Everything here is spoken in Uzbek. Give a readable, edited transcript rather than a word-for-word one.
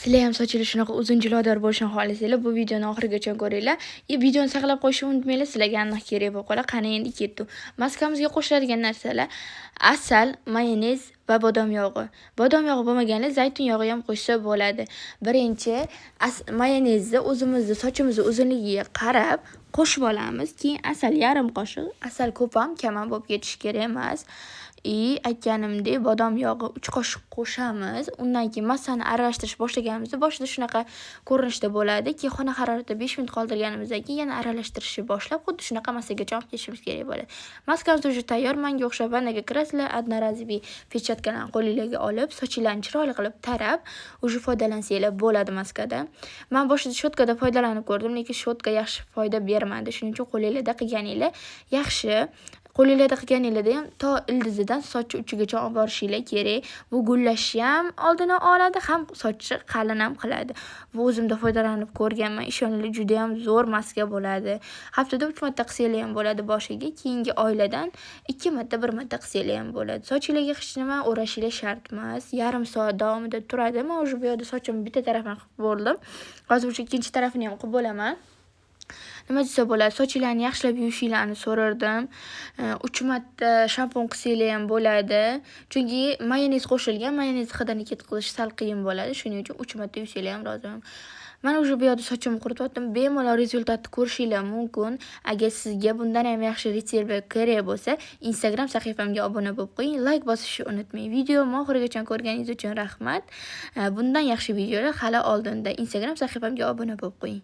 Sizlar ham sochinglar shunaqa uzun, jilodor bo'lishini xohlasanglar, bu videoni oxirigacha ko'ringlar. И videoni saqlab qo'yishni unutmanglar, sizlarga aniq kerak bo'lib qoladi. Qani, endi ketdik. Maskamizga qo'shiladigan narsalar: asal, mayonez va bodom yog'i. Bodom yog'i bo'lmaganlar zaytun yog'i ham qo'shsa bo'ladi. Birinchi mayonezni o'zimizni sochimizni uzunligiga qarab qo'shib olamiz. Keyin asal yarim qoshiq, asal ko'p ham, kam ham bo'lib ketishi kerak emas. И aytganimdek, bodom yog'i 3 qoshiq qo'shamiz. Undan keyin massani aralashtirish boshlaganimizda boshida shunaqa ko'rinishda bo'ladi. Keyin xona haroratida 5 minut qoldirganimizdan keyin yana aralashtirishni boshlab, xuddi shunaqa massagacha olib kelishimiz kerak bo'ladi. Maskamiz уже tayyor. Manga o'xshab vannaga kirasizlar, одноразовый перчатка larni qo'linglarga olib, sochinglarni chiroyli qilib tarab, уже foydalansanglar bo'ladi maskadan. Man boshida щётка da foydalanib ko'rdim, lekin щётка yaxshi foyda bermadi. Shuning uchun qo'linglarda qilganinglar yaxshi. Qo'linglarda qilganinglarda ham to ildizidan sochni uchigacha olib borishinglar kerak. Bu gullashni ham oldini oladi, ham sochni qalin ham qiladi. Bu o'zimda foydalanib ko'rganman. Ishoninglar, judayam zo'r maska bo'ladi. Haftada 3 marta qilsanglar ham bo'ladi boshiga, keyingi oylardan 2 marta, 1 marta qilsanglar ham bo'ladi. Sochinglarga hech nima o'rashinglar shart emas. Yarim soat davomida turadi. Men уже bu yoqda sochimni bitta tarafini qilib bo'ldim. Hozir o'sha ikkinchi tarafini ham qilib bo'laman. Nima desa bo'ladi, sochinglarni yaxshilab yuvishinglarni so'rardim. 3 marta shampun qilsanglar ham bo'ladi. Chunki mayonez qo'shilgan, mayonez hidini ketkazish sal qiyin bo'ladi. Shuning uchun 3 marta yuvsanglar ham roziman. Mana, уже bu yoqda sochimni qurityaptim. Bemalol результат ni ko'rishinglar mumkin. Agar sizga bundan ham yaxshi retseptlar kerak bo'lsa, Instagram sahifamga obuna bo'lib qo'ying, layk bosishni unutmang. Videomni oxirigacha ko'rganingiz uchun rahmat. Bundan yaxshi videolar hali oldinda. Instagram sahifamga obuna bo'lib qo'ying.